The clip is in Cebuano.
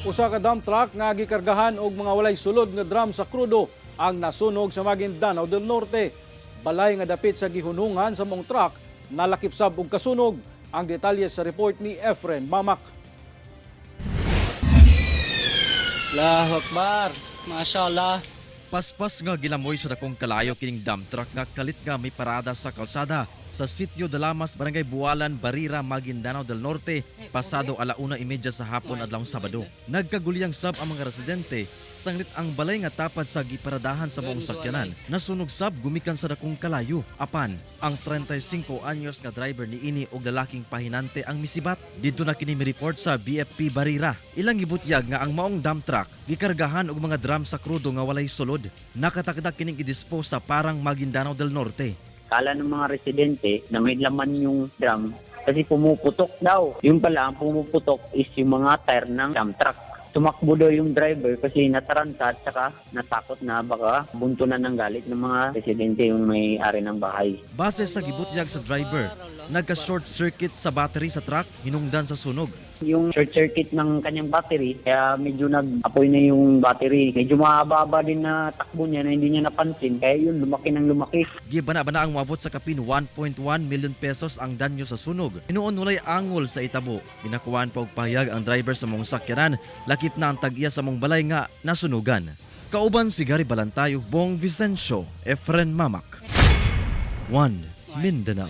Usa ka dump truck nga gikargahan og mga walay sulod nga drum sa krudo ang nasunog sa Maguindanao del Norte. Balay nga dapit sa gihunungan sa maong truck nalakip sab og kasunog. Ang detalye sa report ni Efren Mamak. Allahu Akbar. Mashallah. Paspas nga gilamoy sa dakong kalayo kining dump truck nga kalit nga may parada sa kalsada sa Sitio Dalamas, Barangay Bualan, Barira, Maguindanao del Norte, pasado 1:30 sa hapon adlawng Sabado. Nagkaguliyang sab ang mga residente sanglit ang balay nga tapad sa giparadahan sa maong sakyanan. Nasunog sab gumikan sa dakong kalayo. Apan, ang 35 anyos nga driver niini og lalaking pahinante ang misibat. Didto na kini mi-report sa BFP Barira. Ilang gibutyag nga ang maong dump truck gikargahan og mga drum sa krudo nga walay sulod. Nakatakda kining i-dispose sa Parang, Maguindanao del Norte. Kala ng mga residente na may laman yung drum kasi pumuputok daw. Yung pala, ang pumuputok is yung mga tire ng dump truck. Tumakbo daw yung driver kasi nataranta at saka natakot na baka buntunan ng galit ng mga residente yung may-ari ng bahay. Base sa gibutyag sa driver, nagka-short circuit sa battery sa truck hinungdan sa sunog. Yung short circuit ng kanyang battery, kaya medyo nag-apoy na yung battery. Medyo mahaba-haba din na takbo niya na hindi niya napansin. Kaya yun, lumaki ng lumaki. Gibana-bana ang moabot sa kapin 1.1 million pesos ang danyo sa sunog. Hinuon walay angol sa itabo. Ginakuhaan pa og pahayag ang driver sa maong sakyanan, lakip na ang tag-iya sa maong balay nga nasunugan. Kauban si Gary Balantay ug Bong Vicencio, Efren Mamak. 1 Mindanao.